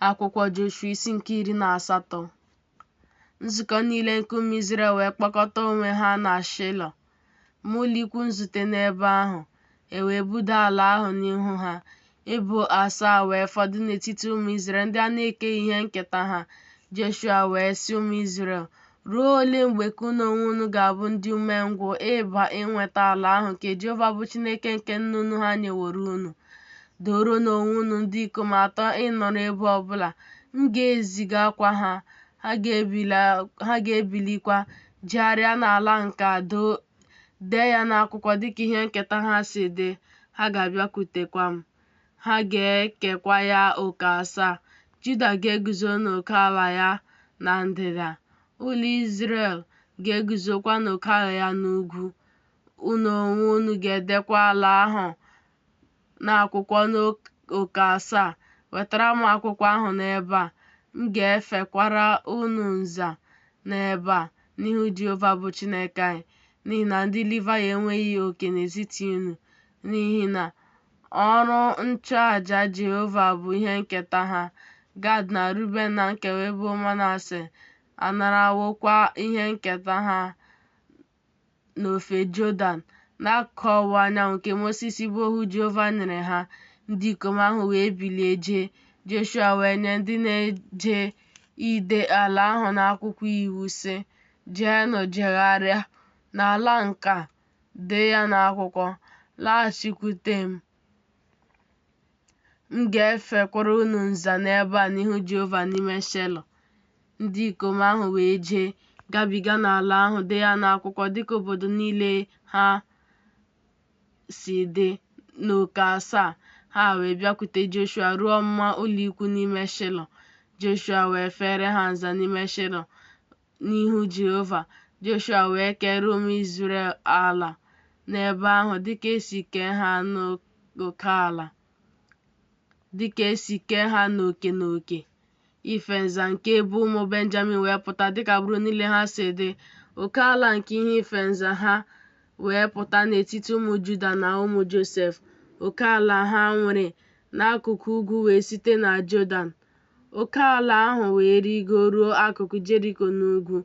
Akwụkwọ Joshua isi nke 18. Nzukọ niile nke ụmụ Izrel wee kpọkọta onwe ha na Shaịlo, maa ụlọikwuu nzute n'ebe ahụ. E wee buda ala ahụ n'ihu ha. Ebo asaa wee fọdụ n'etiti ụmụ Izrel ndị a na-ekeghị ihe nketa ha. Joshua wee sị ụmụ Izrel, Ruo ole mgbe ka unu onwe unu ga-abụ ndị umengwụ ịba inweta ala ahụ nke Jehova bụ Chineke nke nna unu ha nyeworo unu? Dooronụ onwe unu ndị ikom atọ ịnọrọ ebo ọ bụla, m ga-ezigakwa ha, ha ga-ebilikwa jegharịa n'ala nke a, dee ya n'akwụkwọ dịka ihe nketa ha si dị, ha ga-abịakwutekwa m. Ha ga-ekekwa ya oke asaa. Juda ga-eguzo n'oke ala ya na ndịda, ụlọ Izrel ga-eguzokwa n'oke ala ya n'ugwu. Unu onwe unu ga-edekwa ala ahụ n'akwụkwọ n'oke asaa. Wetara m akwụkwọ ahụ n'ebe a, m ga-efekwara unu nza n'ebe a, n'ihu Jehova bụ Chineke anyị, n'ihi na ndị Livaị enweghị oke n'etiti unu, n'ihi na ọrụ nchụaja Jehova bụ ihe nketa ha. Gad na Ruben na nkewa ebo Manase anarawokwa ihe nketa ha n'ofe Jọdan, n'akụkụ ọwụwa anyanwụ, nke Mosis bụ ohu Jehova nyere ha. Ndị ikom ahụ wee bilie jee, Joshua wee nye ndị na-eje ide ala ahụ n'akwụkwọ iwu, sị, Jeenụ jegharịa n'ala nke a, dee ya n'akwụkwọ, laghachikwute m. M ga-efekwara unu nza n'ebe a n'ihu Jehova n'ime Shaịlo. Ndị ikom ahụ wee jee, gabiga n'ala ahụ, dee ya n'akwụkwọ dịka obodo niile ha si dị, n'oke asaa. Ha wee bịakwute Joshua ruo ọmụma ụlọikwu n'ime Shaịlo. Joshua wee feere ha nza n'ime Shaịlo n'ihu Jehova. Joshua wee keere ụmụ Izrel ala n'ebe ahụ dịka e si kee ha n'oke ala, dịka e si kee ha n'oke n'oke. Ife nza nke ebo ụmụ Benjamin wee pụta dịka agbụrụ niile ha si dị. Oke ala nke ihe ife nza ha wee pụta n'etiti ụmụ Juda na ụmụ Josef. Oke ala ha nwere n'akụkụ ugwu wee site na Jọdan. Oke ala ahụ wee rịgo ruo akụkụ Jeriko n'ugwu,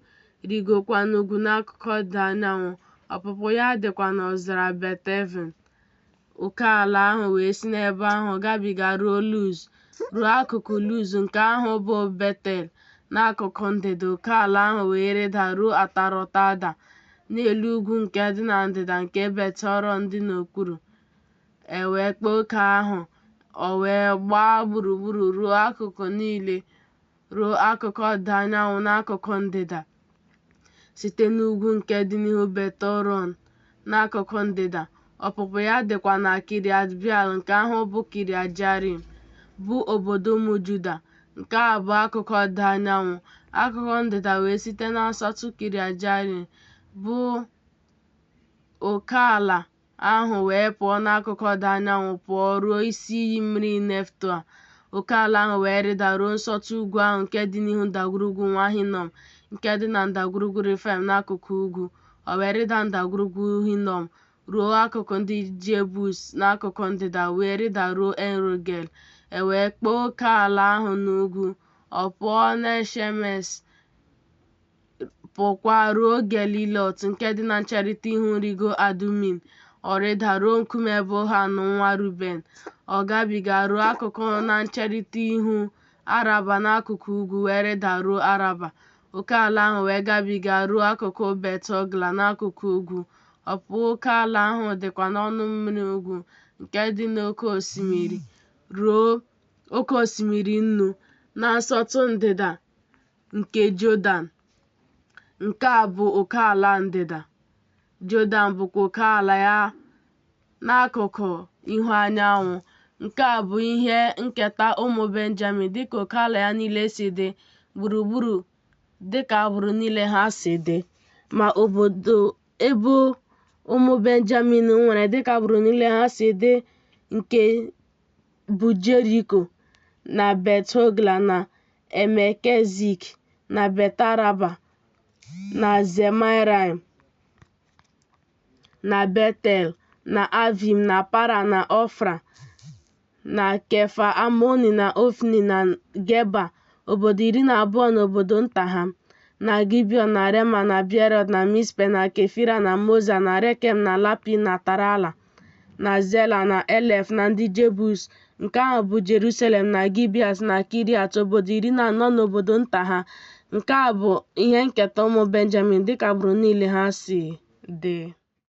rịgokwa n'ugwu n'akụkụ ọdịda anyanwụ, ọpụpụ ya dịkwa n'ọzara Bet-even. Oke ala ahụ wee si n'ebe ahụ gabiga ruo Luz, ruo akụkụ Luz nke ahụ bụ Betel n'akụkụ ndịda. Oke ala ahụ wee rịda ruo Atarọt-ada, n'elu ugwu nke dị na ndịda nke Bet-horon dị n'okpuru. E wee kpaa oke ahụ, o wee gbaa gburugburu ruo akụkụ niile, ruo akụkụ ọdịda anyanwụ n'akụkụ ndịda, site n'ugwu nke dị n'ihu Bet-horon n'akụkụ ndịda. Ọpụpụ ya dịkwa na Kiriat Beal nke ahụ bụ Kiriat Jearim, bụ obodo ụmụ Juda. Nke a bụ akụkụ ọdịda anyanwụ. Akụkụ ndịda wee site na nsọtụ Kiriat Jearim, bụ oke ala ahụ wee pụọ n'akụkụ ọdịda anyanwụ pụọ ruo isi iyi mmiri Neftoa. Oke ala ahụ wee rịda ruo nsọtụ ugwu ahụ nke dị n'ihu ndagwurugwu nwa Hinọm, nke dị na ndagwurugwu Refaim n'akụkụ ugwu. O wee rịda ndagwurugwu Hinọm ruo akụkụ ndị Jebus n'akụkụ ndịda, wee rịda ruo En-rogel. E wee kpaa oke ala ahụ n'ugwu, ọ pụọ n'En-shemesh pụkwa ruo Gelilọt nke dị na ncherịta ihu nrigo Adumim, ọ rịda ruo nkume Bohan nwa Ruben, ọ gabiga ruo akụkụ na ncherịta ihu Araba n'akụkụ ugwu, wee rịda ruo Araba. Oke ala ahụ wee gabiga ruo akụkụ Bet-Hogla n'akụkụ ugwu. Ọpụpụ oke ala ahụ dịkwa n'ọnụ mmiri ugwu nke dị n'oke osimiri ruo oke osimiri Nnu, na nsọtụ ndịda nke Jọdan. Nke a bụ oke ala ndịda. Jọdan bụkwa oke ala ya n'akụkụ ihu anyanwụ. Nke a bụ ihe nketa ụmụ Benjamin dịka oke ala ya niile si dị gburugburu dịka agbụrụ niile ha si dị. Ma obodo ebo ụmụ Benjamin nwere dịka agbụrụ niile ha si dị nke bụ Jeriko na Bet-Hogla na Emek-Kezik na Bet-Araba na Zemaraim na Betel na Avim na Para na Ofra Na Kefa-Amoni na Ofni na Geba, obodo 12 na obodo nta ha. Na Gibiọn na Rema na Beerọt na Mizpe na Kefira na Moza na Rekem na Lapin na Tarala. Na Zela na Elef na ndị Jebus, nke ahụ bụ Jerusalem na Gibeat na Kiriat, obodo 14 na obodo nta ha. Nke a bụ ihe nketa ụmụ Benjamin dịka agbụrụ niile ha si dị.